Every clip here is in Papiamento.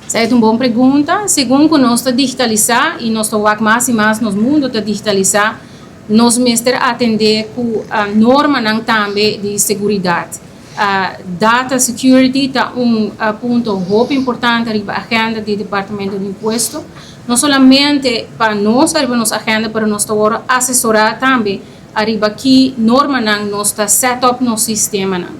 Esaki ta un bon pregunta. Segun ku nos ta digitalisá i nos ta wak mas i mas nos mundu ta digitalisá, nos mester atendé ku normanan tambe di seguridat. Data security ta un punto hopi importante riba agenda di Departamento di Impuesto. No solamente pa nos ariba nos agenda, pero nos ta wòrdu asesorá tambe ariba ki normanan nos ta set up nos sistemanan.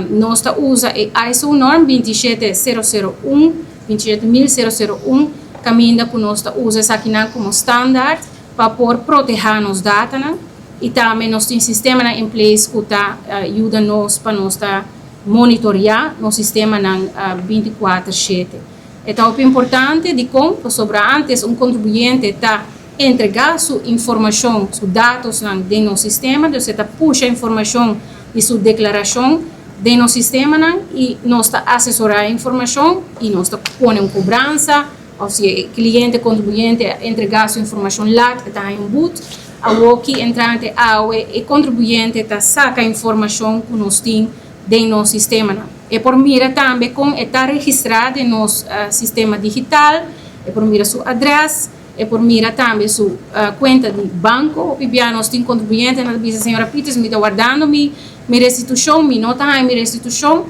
Nos ta usa e ISO norm 27001, 27001, kaminda ku nos ta usa esakinan komo standaard pa por protehá nos datanan i tambe nos tin sistemanan in place ku ta yuda nos pa nos ta monitoriá nos sistemanan 24/7. E ta hopi importante dikon? Pasobra antes un kontribuyente ta entregá su informashon, su datosnan den nos sistema, dus e ta pusha informashon di su deklarashon den nos sistemanan i nos ta asesorá e informashon i nos ta pone un kobransa òf si e kliente kontribuyente a entregá su informashon lat e ta haña un but. Awoki entrante awe e kontribuyente ta saka informashon ku nos tin den nos sistemanan. E por mira tambe kon e ta registrá den nos sistema digital, e por mira su adrès. E por mira tambe su cuenta di banco. Hopi bia nos tin contribuyentenan ta bisa, Señora Pieters, mi ta wardando mi mi restitucion, mi no ta haña mi restitucion.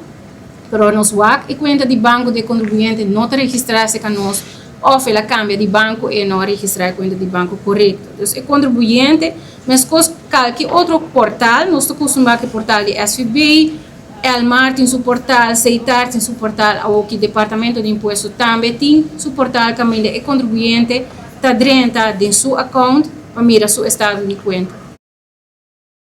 Pero nos wak e cuenta di banco di e contribuyente no ta registra cerca nos of el a cambia di banco e no a registra e cuenta di banco corecto. Dus e contribuyente, mescos calke otro portal, nos ta custumba cu e portal di SVB, Elmar tin su portal, Seitar tin su portal, awoki Departamento di Impuesto tambe tin su portal kaminda e kontribuyente ta drenta den su account pa mira su estado di kuenta.